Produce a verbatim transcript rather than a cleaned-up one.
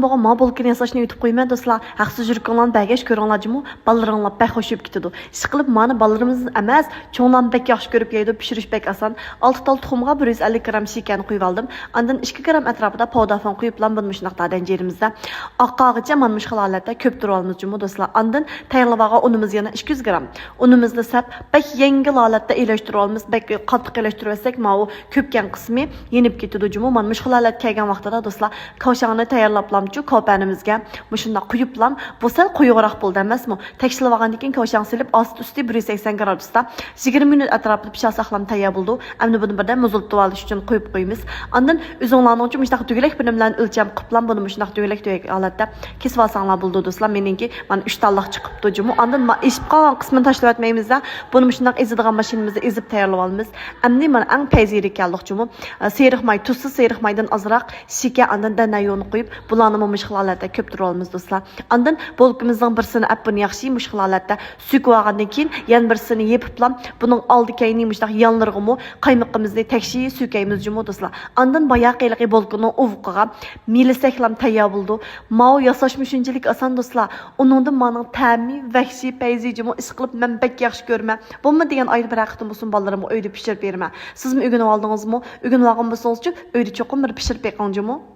بولغان ما بولكىنى ياساشنى ئۆتۈپ قويىمەن دوستلار. ھەقسىز يۈرىكىڭلارنى بەرگەچ كۆرۈڭلار جۇمۇ، بالىلىرىڭلار بەك خۇش بولۇپ كېتىدۇ. ئىشقىلىپ مانا بالىلىرىمىزدىن ئەمەس، چوڭلارمۇ بەك ياخشى كۆرۈپ يەيدۇ، پىشۇرۇش بەك ئاسان. ئالتە تال تۇخۇمغا بىر يۈز ئەللىك گرام شېكەرنى قۇيۇپ ئالدىم. ئاندىن ئىككى گرام ئەتراپىدا پودافون قۇيۇپلا بۇنى مۇشۇنداق دادەنجىرىمىزدە ئاقارغىچە مانا مۇشۇ خىل ھالەتتە كۆپتۈرۈپ ئالىمىز جۇمۇ دوستلار. ئاندىن تەييارلىۋالغان ئۇنىمىز يەنە ئىككى يۈز گرام. ئۇنىمىزنى سەپ بەك يەڭگىل ھالەتتە ئېلىشتۇرۇۋالىمىز. بەك قاتتىق ئېلىشتۇرۇۋەتسەك ماۋۇ كۆپكەن قىسمى يېنىپ كېتىدۇ جۇمۇ. مانا مۇشۇ خىل ھالەتكە كەلگەن ۋاقتىدا دوستلار، كاۋشاڭنى تەييارلاپلامچۇ كاۋپەنىمىزگە مۇشۇنداق قۇيۇپلام. بۇ سەل قويۇقراق بولدى ئەمەسمۇ؟ تەكشىلىۋالغاندىن كېيىن كاۋشاڭ سېلىپ، ئاستى ئۈستى بىر يۈز سەكسەن گرادۇستا يىگىرمە مىنۇت ئەتراپىدا پىشاپ ساقلام تەييار بولىدۇ. ئەمدى بۇنى بىردەم مۇزلىتىۋالىش ئۈچۈن قويۇپ قويىمىز. ئاندىن ئۆزۈڭلارنىڭچۇ مۇشۇنداق دۈگىلەك بىنىملەرنى ئۆلچەم قىپلام بۇنى مۇشۇنداق دۈگىلەك دۈگەلەك ھالەتتە كېسىۋالساڭلار بولىدۇ دوستلار. مېنىڭكى مانا ئۈچ تاللىق چىقىپتۇ جۇمۇ. ئاندىن ما-، ئېشىپ قالغان قىسمىنى تاشلىۋەتمەيمىز-دە، بۇنى مۇشۇنداق ئېزىدىغان ماشىنىمىزدا ئېزىپ تەييارلىۋالىمىز. ئەمدى مانا ئەڭ پەيزى يېرىگە كەلدۇق جۇمۇ. سېرىق ماي، تۇزسىز سېرىق مايدىن ئازراق شېكەر، ئاندىن دەنە يۇغىنى قويۇپ، بۇلارنىمۇ مۇشۇ خىل ھالەتتە كۆپتۈرۈۋالىمىز دوستلار. ئاندىن بولكىمىزنىڭ بىرسىنى ئەپ بۇنى ياخشى مۇشۇ خىل ھالەتتە سۈركۈۋالغاندىن كېيىن، يەنە بىرسىنى يېپىپلا بۇنىڭ ئالدى كەينى مۇشۇنداق يانلىرىغىمۇ قايمىقىمىزنى تەكشى سۈركەيمىز جۇمۇ دوستلار. ئاندىن باياقى ھېلىقى بولكىنىڭ ئۇۋىقىغا مىلىسەكلام تەييار بولىدۇ. ماۋۇ ياساشمۇ شۇنچىلىك ئاسان دوستلار. ئۇنىڭدىن مانىڭ تەمى ۋەھشىي پەيزى جۇمۇ. ئىشقىلىپ مەن بەك ياخشى كۆرىمەن. بولما دېگەن ئايدا بىرەر قېتىم بولسۇن بالىلىرىمغا ئۆيدە پىشۇرۇپ بېرىمەن. سىزمۇ ئۆگىنىۋالدىڭىزمۇ؟ ئۆگىنىۋالغان بولسىڭىزچۇ ئۆيدە چوقۇم بىر پىشۇرۇپ بېقىڭ جۇمۇ.